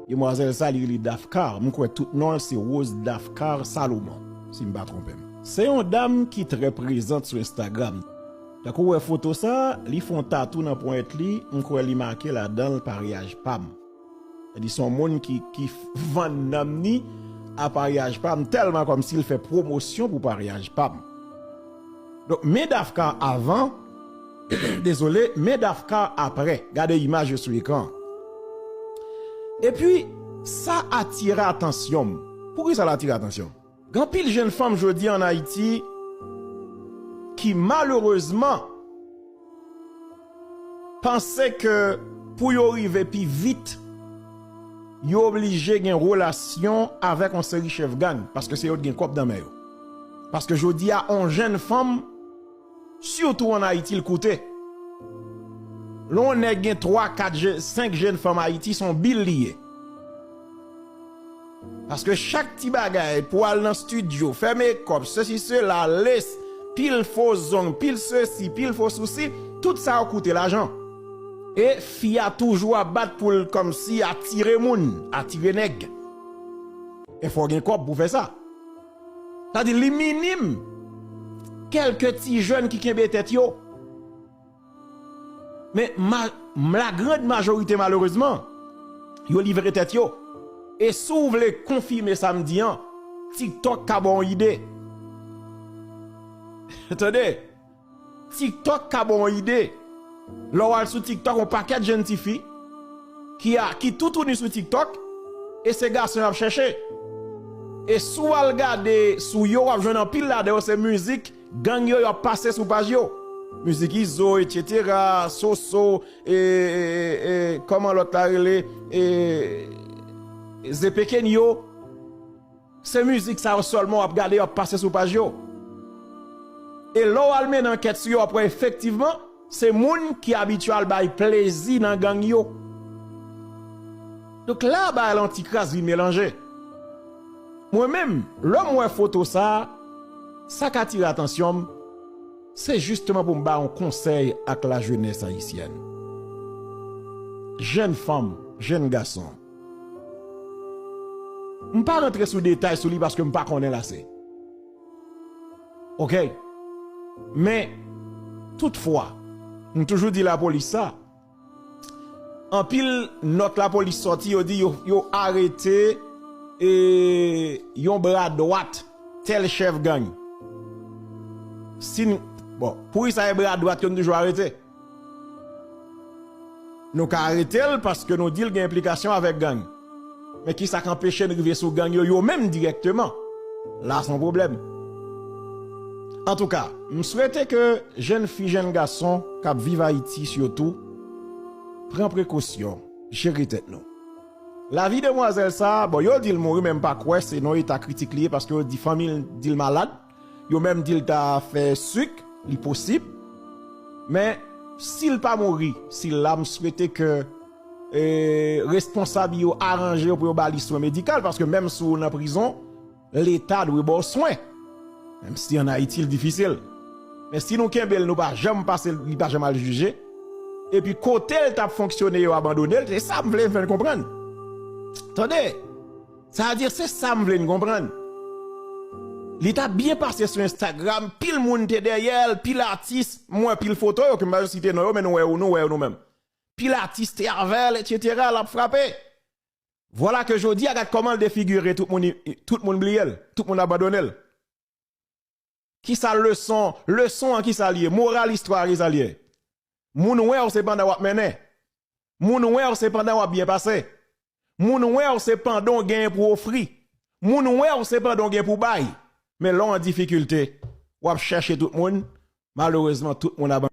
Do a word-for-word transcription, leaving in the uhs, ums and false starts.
Demwazèl sa, li rele Dafkar. M kwè tout non l se Rose Dafkar Salomon, si m pa twonpe m. Se yon dam ki trè prezant sou Instagram. Tankou w wè foto sa, li fè yon tatou nan ponyèt li, m kwè li make ladan l paryaj pa m. Li se yon moun ki, ki vann nanm ni a paryaj pa m, tèlman kòmsi l fè pwomosyon pou paryaj pa m. Donk, men Dafkar avan, dezole, men Dafkar aprè. Gade imaj yo sou ekran. Epi, sa atire atansyon m. Poukisa l atire atansyon m? Gen anpil jèn fanm jodi an Ayiti ki malerezman panse ke pou yo rive pi vit, yo oblije gen relasyon avèk yon seri chèf gang, paske se yo ki gen kòb nan men yo. Paske jodi a, yon jèn fanm, sitou an Ayiti, l koute. Lè yon nèg gen twa, kat, je- senk jèn fanm Ayiti, se yon bil li ye. Paske chak ti bagay, pou al nan estidyo, fè mekòp, sesi, sela, lace, pil fo zong, pil sesi, pil fo sousi, tout sa yo koute lajan. E fi a toujou ap bat pou l kòmsi atire moun, atire nèg. E fò w gen kòb pou fè sa. Sa di li minim kèlke ti jèn ki kenbe tèt yo. Men ma, la grande majorité, malerezman, yo livre tèt yo. E si w vle konfime sa m di an, TikTok ka ba w yon ide. Tande, TikTok ka ba w yon ide. Lè w al sou TikTok, yon pakèt jèn tifi ki a, ki toutouni sou TikTok, e se gason y ap chèche. E si w al gade sou yo, w ap jwenn anpil ladan yo se mizik gang yo, y ap pase sou paj yo. Mizik Izo, etsetera, Soso, e, e, e, e, kòman lòt la rele, e, Zepekenyo. Se mizik sa yo sèlman w ap gade, y ap pase sou paj yo. E lè w al mennen ankèt sou yo, w ap wè efektivman, se moun ki abitye al bay plezi nan gang yo. Donk la, bagay la yon ti kras vin melanje. Mwen menm, lè m wè foto sa a, sa k atire atansyon m, se jisteman pou m ba yon konsèy ak lajenès ayisyèn. Jèn fanm, jèn gason. M pa rantre sou detay sou li paske m pa konnen l ase. Oke? Men, toutfwa, m toujou di lapolis sa, anpil nòt lapolis sòti, yo di yo, yo arete, e, yon bra dwat tèl chèf gang. Si n, bon, poukisa e bra dwat yo n toujou arete? Nou ka arete l paske nou di l gen enplikasyon avèk gang. Men kisa k anpeche n rive sou gang yo, yo menm dirèkteman? La se yon pwoblèm. Antouka, m swete ke jèn fi, jèn gason k ap viv Ayiti sitou, pran prekosyon, jere tèt nou. Lavi demwazèl sa a, bon, yo di l mouri, men m pa kwè, se nan eta kritik li ye, paske yo di fanmi l di l malad, yo menm di l ta fè sik, li posib. Men, si l pa mouri, si l la, m swete ke, e, responsab yo aranje yo pou yo ba li swen medikal, paske menm si w nan prizon, Leta dwe ba w swen. Menm si ann Ayiti l difisil. Men si nou kenbe l, nou pa janm pase l, li pa janm al jije. Epi kote l t ap fonksyone, yo abandone l, se sa m vle fè n konprann. Tande! Sa vle di, se sa m vle n konprann. Li t ap byen pase sou Instagram, pil moun te dèyè l, pil atis, m wè pil foto yo, ke m pa site non yo, men nou wè yo, nou wè yo nou menm. Pil atis te avè l, etsetera, l ap frape. Vwala ke jodi a, gad kòman l defigire, tout moun, tout moun bliye l, tout moun abandone l. Kisa leson, leson an kisa l ye? Moral istwa a kisa l ye? Moun wè w se pandan w ap mennen. Moun wè w se pandan w ap byen pase. Moun wè w se pandan w genyen pou ofri. Moun wè w se pandan w gen pou bay. Men lè w an difikilte, w ap chèche tout moun. Malerezman, tout moun abandone.